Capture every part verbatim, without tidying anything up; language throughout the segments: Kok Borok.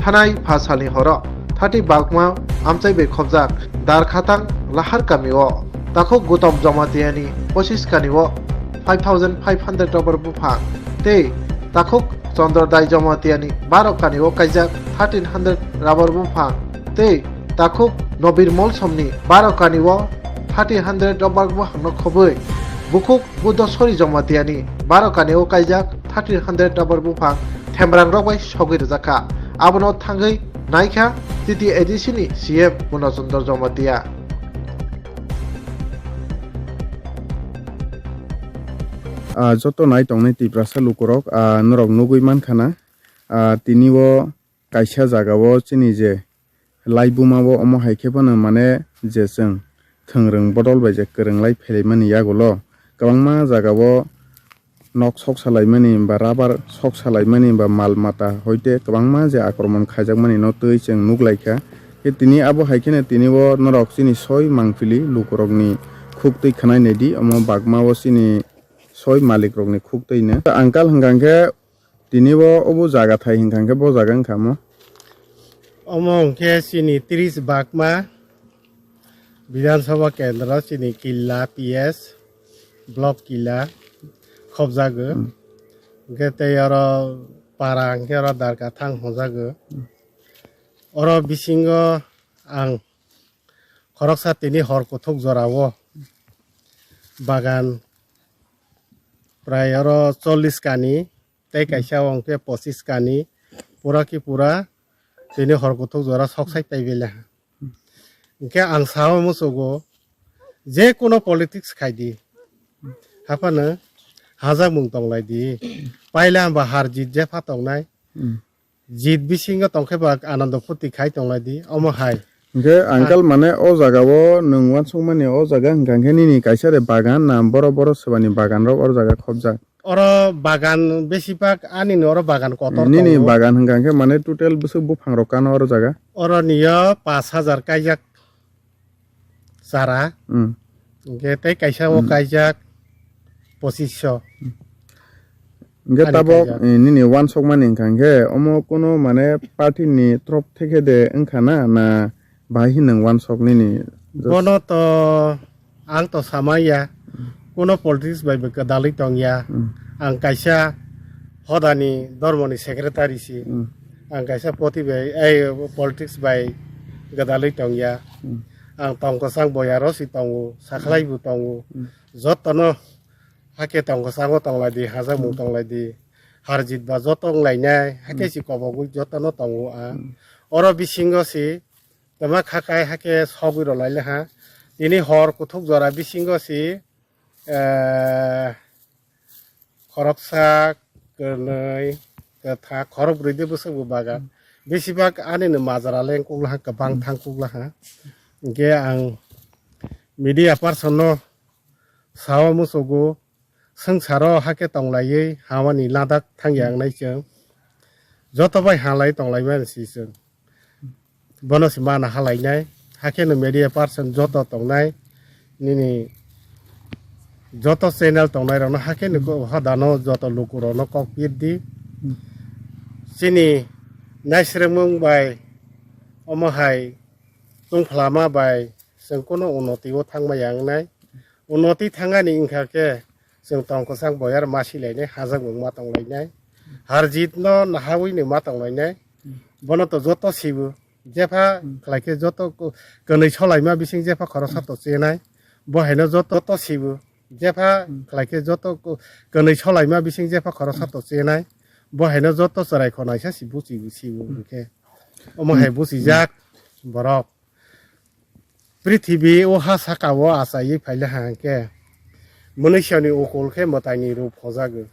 Thanai pha salni horo thirty bagma amchai bai khobjak Darkhatang Lahar kamio takhuk Gutom Jamatia ni pochis kani o five thousand five hundred rubber buphang tei takhuk Chandra Dai Jamatia ni baro kani o kaijak thirteen hundred rubber buphang tei takhuk Nobir Molsom ni baro kani o thirteen hundred rubber buphang no khobwi bukhuk Buddha Sori Jamatia ni baro kani o kaijak thirteen hundred rubber buphang themrang rok bai sogwi rwjak kha. Abono thangwi naikha T T A D C ni C M Purna Chandra Jamatia. Ah, joto nai tongnai Tiprasa lukurok, ah, norok nugwi mankha na, ah, tini o kaisa jaga o chini je laibuma o omo hai khe phano mane je chwng thwngrwng bodol bai je kwrwng lai phelaimani yagulo kwbangma jaga o nok sok salaimani ba rubber sok salaimani ba mal mata hoite kwbangma je akromon khaijakmani no twi chwng nuk lai kha. Khe tini abo hai kheno tini o norok chini soi mangpili lukurokni khuk twi khwnai nai di, omo bagma o chini soi malik rokni khuk twi no. Uncle hwnkha khe tini bo obo jaga thai hwnkha khe bo jaga wngkha mo. Omo hwnkhe chini tris bagma Bidhan Sabha Kendro chini Killa P S block Killa khobjago. Hmm. Hwnkhe tei oro para hwnkhe oro Darkathang hwnjago. Hmm. Oro bisingo ang khoroksa tini hor kuthuk jorao bagan prai oro chollish kani tei kaisa o hwnkhe pochis kani pura ki pura tini hor kuthuk jora sok sai pai bele ha. Hwnkhe ang sao muchugo je kuno politics khai di haphano hajakmung tong lai di paila hwnba har jit jepha tongnai. Hmm. Jit bisingo tongkhe ba anando phuti khai tong lai di omo hai. Hwnkhe uncle mane o jaga o nwng uansukmani o jaga hwnkha khe nini kaisa de bagan na boro boro swbani bagan rok o jaga khobjak? Oro bagan besibak ani ni oro bagan kotor tongo. Nini bagan hwnkha khe mane total bwswk buphang rok kano oro jaga? Oro niyo pash hajar kaijak chara. Hmm. Hwnkhe tei kaisa o kaijak pochis sho. Hwnkhe ani tabok kaijak. Eh, nini uansukmani hwnkha khe omo kuno mane party ni trop theke de wngkha na, na bahai hin nwng uansuk nini? Bono to ang to samaya, kuno politics bai bo kwdalwi tongya. Hmm. Ang kaisa hodani dormoni secretary si. Hmm. Ang kaisa poti bai, ei, politics bai gwdalwi tongya. Hmm. Ang tong kwchang boyaro si tongo, sakhlai bo tongo. Hmm. Jotono hake tong kwchango tong lai di, hajakmung tong lai di. Har jit ba joto wng lainai, hake si kobogwi jotono tongo ang. Hmm. Oro bisingo si twma khakai hake sogwi rw lai le ha. Tini hor kuthuk jora bisingo si, eh, khoroksa, kwnwi, kwthak, khorokbrwi de bwswk bo bagan. Besibak ani ni majra leng kuk laha, kwbang thang kuk laha. Hwnkhe ang media person no sao muchugo, swngcharo hake tong laiwi hamani ladak thang ya wngnai chwng. Joto bai halai tong lai mani si chwng. Bono se mana halainai, hakhe no media person joto tongnai, nini joto channel tongnai rokno hakhe no ko-, hodano joto lukurokno kok pir di. Chini naisrwngmung bai omo hai tungphlama bai chwng kuno unnoti o thangma ya wngnai. Unnoti thangani wngkha khe chwng tong kwchang boyar ma silainai, hajakmung ma tonglainai. Har jit no nahawi ni ma tonglainai. Bono to joto sibo. Jepha khlai khe joto ko-, kwnwi solaima bising jepha khoroksa to chenai. Bo haino joto to sibo. Jepha khlai khe joto ko-, kwnwi solaima bising jepha khoroksa to chenai. Bo haino joto chwrai khonaisa si buchi sibo hwnkhe. Omo hai buchijak borok. Prithibi o ha saka o achaiwi phaile ha hwnkhe, mwnwisani ukul khe mwtaini rup hojago.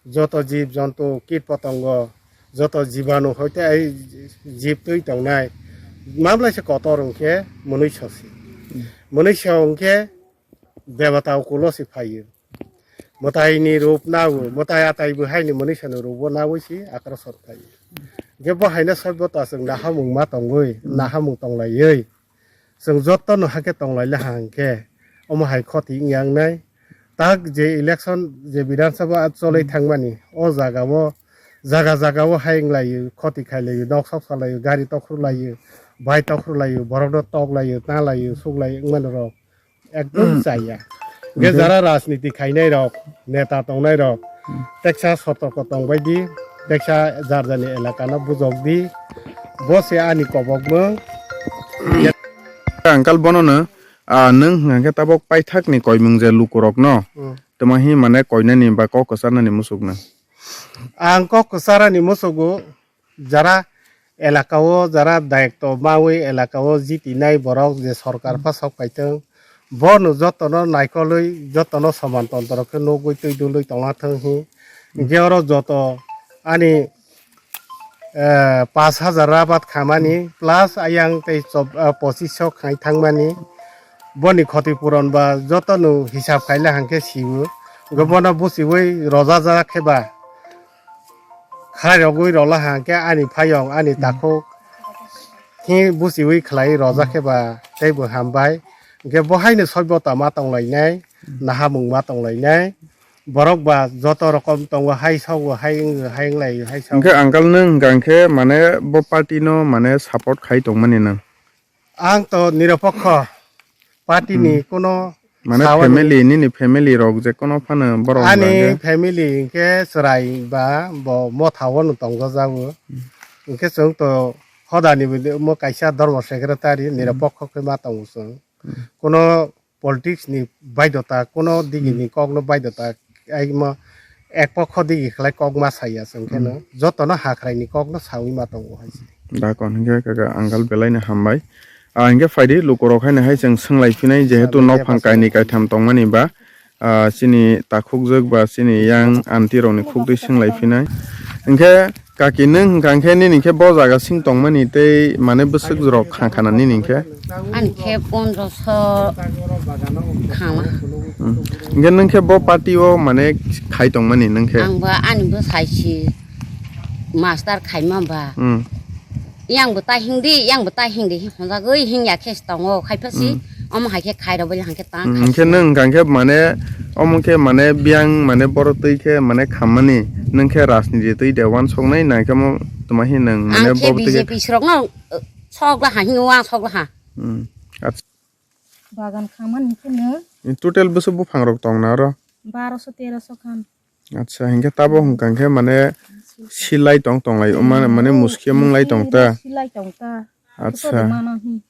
Joto jib jontu, kit potongo, joto jibanu hoite ai jib twi tongnai, mamlai se kotor hwnkhe mwnwiso se. Mwnwiso hwnkhe debata ukulo se phaio. Mwtaini rup nao, mwtai atai bo haini mwnwisano rup o nawi si akrosor khlai. Hwnkhe bo haino soibota chwng nahamung ma tongwi, nahamung tonglaiwi. Chwng jotono hakhe tonglaila ha hwnkhe, omo hai khoti wngya wngnai. Tak je election, je Bidhan Sabha cholwi thangmani, o jaga o jaga jaga o hai wnglaio, khoti khailaio, nok sok salaio, gari tokhru laio, bai tokhru laio, borok no tok laio, ta laio, suk laio, wngmani rok ekdom chaya. Hingke jara rajniti khainai rok, neta tongnai rok, teksa sotorko tongbai di, teksa jar jarni elaka no bujok di, bo se ani kobokmung. Uncle bono no, ah, nwng hwnkha khe tabok paithak ni koimung je lukurok no, hmm, tuma hi mane koinani ba kok kwcharnani musuk no? Ang kok kwcharani musugo, jara elaka o, jara dayokto mawi elaka o jitinai borok je sorkar pha sok paitwng, bono jotono naikolwi, jotono soman tontro khe nugwi twi dulwi tongna thwng hi. Hingke oro joto ani, eh, pash hajar rabat khamani plus ayang tei chob-, eh, pochisho khai thangmani. Boni khoti puron ba jotono hisab khaile hangke siwo. Hingke bono buchiwi rojajak khe ba. Khairogwi rola hangke ani phayong, ani takhuk khe buchiwi khlai rojak khe ba teibo hambai. Hingke bo haino soibota ma tonglainai, nahamung ma tonglainai. Borok ba joto rokom tongo, hai sogo, hai wngwi, hai wnglai, hai sogo. Hingke uncle nwng hingka khe mane bo party no mane support khai tongmani nwng? Ang to nirapokho party ni, hmm, kuno mane sawani family, nini family rok je kono phano borok ani hwnka khe? Family hingke chwrai ba bo motha o no tongjajago. Hmm. Hingke chwng to hodani bo mo kaisa dharma secretary, hmm, nirapokho khe ma tongo chwng. Hmm. Kuno politics ni baidota, kuno digi, hmm, ni kok no baidota, ai mo ek pokho digi khlai kok ma saya chwng khe no, hmm, joto no hakrai ni kok no sawi ma tongo hai se. Dakon hingke kaka uncle belai no hambai. Ah, hingke phaidi lukurok haino hai chwng swnglai phinai, jehetu, ah, nok phang kainwi kaitham tongmani ba, ah, chini takhukjwk ba chini yang aunty rokni khukdwi swnglai phinai. Hingke kaki nwng hingka khe nini khe bo jaga sing tongmani tei mane bwswk rok kha khana nini khe? Ani khe pondroso khama. Hmm. Hingke nwng khe bo party o mane khai tongmani nwng khe? Ang ba ani bwsai si master khaima ba. Hmm. Yang bo ta hingdi, yang bo ta hingdi, honjagwi hingya khe tongo, khai pha si, hmm, omo hai khe khai rw bali hang khe ta, hmm, khai hingkhe si. Nwng hingka khe mane, omo khe mane biyang mane boro twi khe mane khammani, nwng khe rajniti twi de wansoknai, nai khe mo tuma hi nwng mane ang khe bo twi khe B J P srok no, uh, sok la ha, hinwi wansok la ha. Hmm, acha. Bagan khammani khe nwng. Total bwswk buphang rok tong na oro? Baroso teroso khan. Acha, hinkhe tabuk hwnkha khe mane silai tong tonglai, mane, mane muski mung lai tong ta. Silai tong ta. Acha. Kotor mano hi.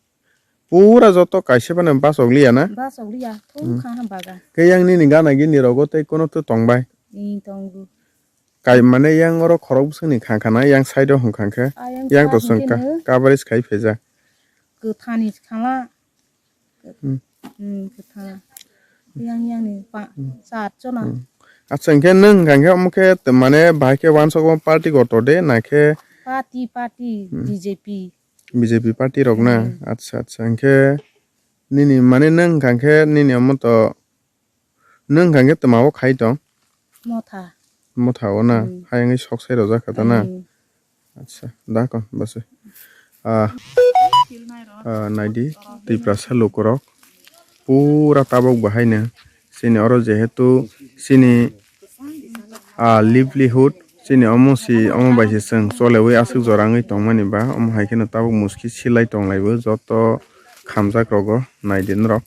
Pura joto kaisa phano bachok liya na? Bachok liya, thung, hmm, kha ha bagan. Khe yang nini gana gini rogo tei kono to tong bai? Ni tongo. Kai mane yang oro khorok bwswk ni kha kha na, yang side o hwnkha khe. Ah, yang yang to side swng ni ka, no. Coverage khai phaijak. Kwthani khala. Hmm. Hmm, kwthang. Yang, yang ni pa, hmm, char chona. Hmm. Acha, hingkhe nwng hingkha khe omo khe t-, mane bahai khe wansok party kotor de, na khe? Party, party, hmm, B J P. B J P party rok na? Hmm. Acha, acha, hingkhe nini mane nwng hingkha khe nini omo to Nwng hwnkha khe twma o khai tong? Motha. Motha o na? Hmm. Hayungwi sok sai rojak kha ta na? Hmm. Acha, da kon bwswi. Ah, ah, naidi, Tiprasa lukurok pura tabuk bo haino chini oro jehetu chini, ah, livelihood chini omo si, omo bai se chwng cholewi aswk jora wngwi tongmani ba, omo hai kheno tabuk muski silai tonglaibo joto khamjak rogo naidi norok.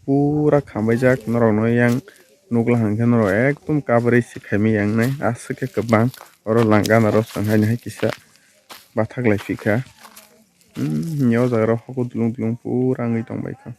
Pura khambaijak norokno yang nukla hwnkhe norok ekdom coverage se khaimai yang nai aswk khe kwbang oro langana rw swng haino hai kisa bathak lai phikha. Hmm, o jaga rok hokhe dulung dulung pura wngwi tongbaikha.